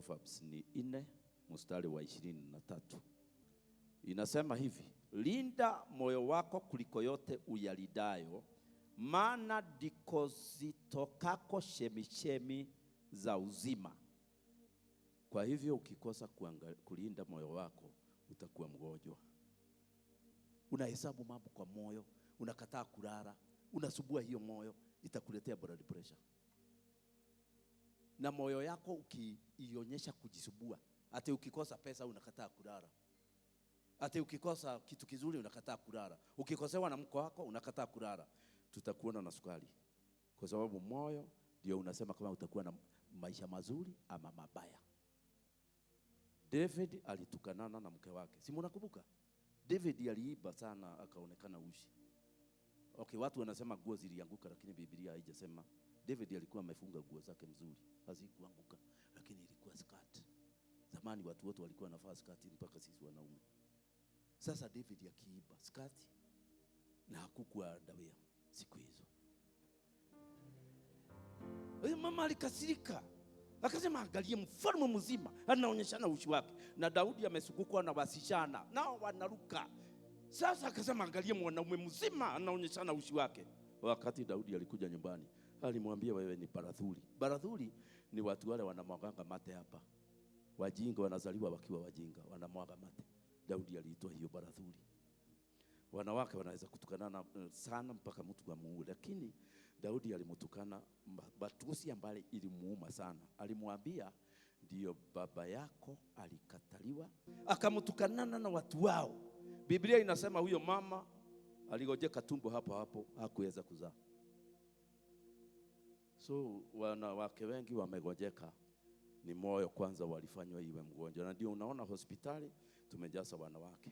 Proverbs ni 4 mstari wa 23. Inasema hivi: linda moyo wako kuliko yote uyalidayo, maana ndiko zitokako chemichemi za uzima. Kwa hivyo ukikosa kulinda moyo wako utakuwa mgonjwa. Unahesabu mambo kwa moyo, unakataa kulala, unasubua hiyo moyo, itakuletea blood pressure. Na moyo yako ukiionyesha kujisubua, ati ukikosa pesa unakataa kulala, ati ukikosa kitu kizuri unakataa kulala, ukikosewa na mko wako unakataa kulala, tutakuona na sukari. Kwa sababu moyo ndio unasema kama utakuwa na maisha mazuri ama mabaya. David alitukanana na mke wake. Si mnakumbuka? David aliiba sana akaonekana ushi. Okay, watu wanasema nguo zilianguka, lakini Biblia haijasema. David alikuwa amefunga nguo zake mzuri, hazikuanguka, lakini ilikuwa skirt. Zamani watu wote walikuwa wanavaa skirt mpaka sisi wanaume. Sasa David akiiba skirt na hakukuwa underwear siku hizo. Mama alikasirika. Akasema angalie mfalme mzima anaonyeshana uchi wake. Na Daudi amezungukwa na wasichana nao wanaruka. Sasa akasema angalie mwanaume mzima anaonyeshana uchi wake. Wakati Daudi alikuja nyumbani, alimwambia wewe ni barathuli. Barathuli ni watu wale wanamwaganga mate hapa. Wajinga wanazaliwa wakiwa wajinga, wanamwaga mate. Daudi aliitwa hiyo barathuli. Wanawake wanaweza kutukanana sana mpaka mtu amuue, lakini Daudi alimtukana matusi ambaye ilimuuma sana. Alimwambia ndio baba yako alikataliwa, akamtukanana na watu wao. Biblia inasema huyo mama aligojeka tumbo hapo hapo, hakuweza kuzaa. So wanawake wengi wamegojeka, ni moyo kwanza walifanywa iwe mgonjwa. Na ndio unaona hospitali tumejaza wanawake.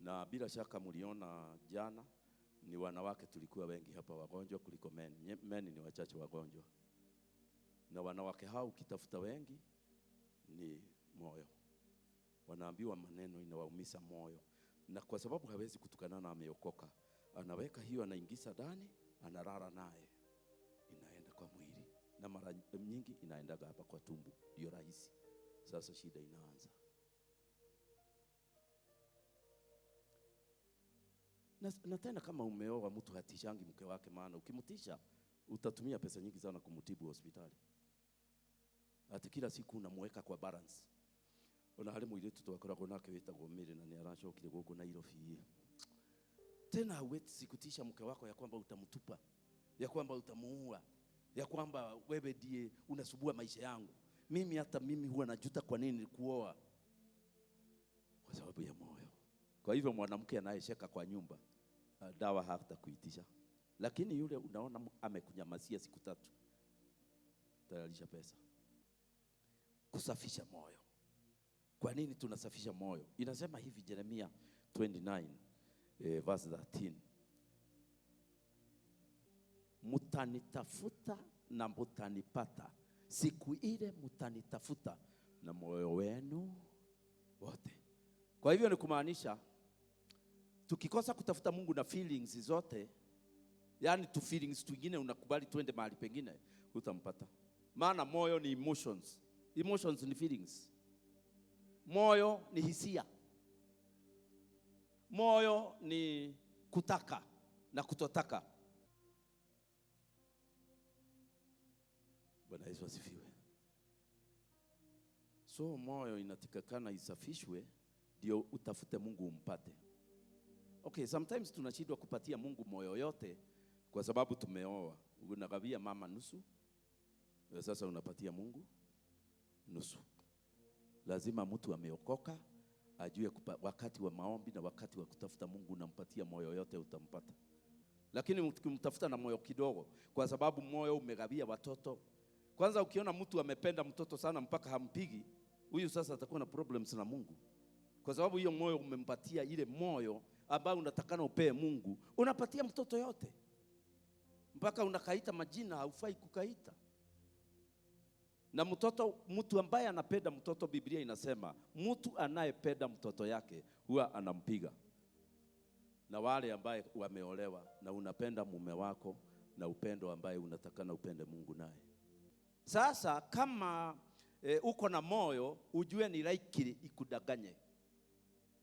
Na bila shaka mliona jana ni wanawake tulikuwa wengi hapa wagonjwa kuliko men. Men ni wachache wagonjwa. Na wanawake hao ukitafuta wengi ni moyo. Wanaambiwa maneno inawaumiza moyo. Na kwa sababu hawezi kutukana na ameokoka, anaweka hiyo, anaingiza ndani, analala naye. Inaenda kwa mwili. Na mara nyingi inaendaga hapa kwa tumbo. Ndio rahisi. Sasa shida inaanza. Na tena kama umeoa mtu hatishangi mke wake, maana ukimtisha utatumia pesa nyingi sana kumtibu hospitali. Ati kila siku unamweka kwa balance. Ona hali mwiritu twakoragwo nake witagwo Mary na niaracokire guku Nairobi. Tena huwezi kutisha mke wako ya kwamba utamtupa, ya kwamba utamuua, ya kwamba wewe ndiye unasubua maisha yangu. Mimi hata mimi huwa najuta kwa nini nilikuoa. Kwa sababu ya moyo. Kwa hivyo mwanamke anayesheka kwa nyumba, dawa hatakuitisha. Lakini yule unaona amekunyamazia siku 3, tayarisha pesa. Kusafisha moyo. Kwa nini tunasafisha moyo? Inasema hivi Jeremia 29, verse 13. Mutanitafuta na mutanipata. Siku ile mutanitafuta na moyo wenu wote. Kwa hivyo ni kumaanisha tukikosa kutafuta Mungu na feelings zote, yani tu feelings twingine unakubali twende mahali pengine, hutampata. Maana moyo ni emotions. Emotions ni feelings. Moyo ni hisia. Moyo ni kutaka na kutotaka. Bwana Yesu asifiwe. So moyo inatakikana isafishwe ndio utafute Mungu umpate. Okay, sometimes tunashindwa kupatia Mungu moyo yote kwa sababu tumeoa. Unagawia mama nusu, sasa unapatia Mungu nusu. Lazima mtu ameokoka ajue wakati wa maombi na wakati wa kutafuta Mungu unampatia moyo yote utampata. Lakini ukimtafuta na moyo kidogo, kwa sababu moyo umegawia watoto. Kwanza ukiona mtu amependa mtoto sana mpaka hampigi, huyu sasa atakuwa na problems na Mungu. Kwa sababu hiyo moyo umempatia, ile moyo ambao unatakana upee Mungu, unapatia mtoto yote. Mpaka unakaita majina haufai kukaita. Na mtoto, mtu ambaye anapenda mtoto, Biblia inasema mtu anayependa mtoto yake huwa anampiga. Na wale ambaye wameolewa na unapenda mume wako na upendo ambaye unatakana upende Mungu naye. Sasa kama uko na moyo, ujue ni likely ikudanganye.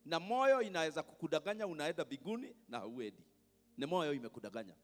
Na moyo inaweza kukudanganya unaenda mbinguni na hauendi. Ni moyo imekudanganya.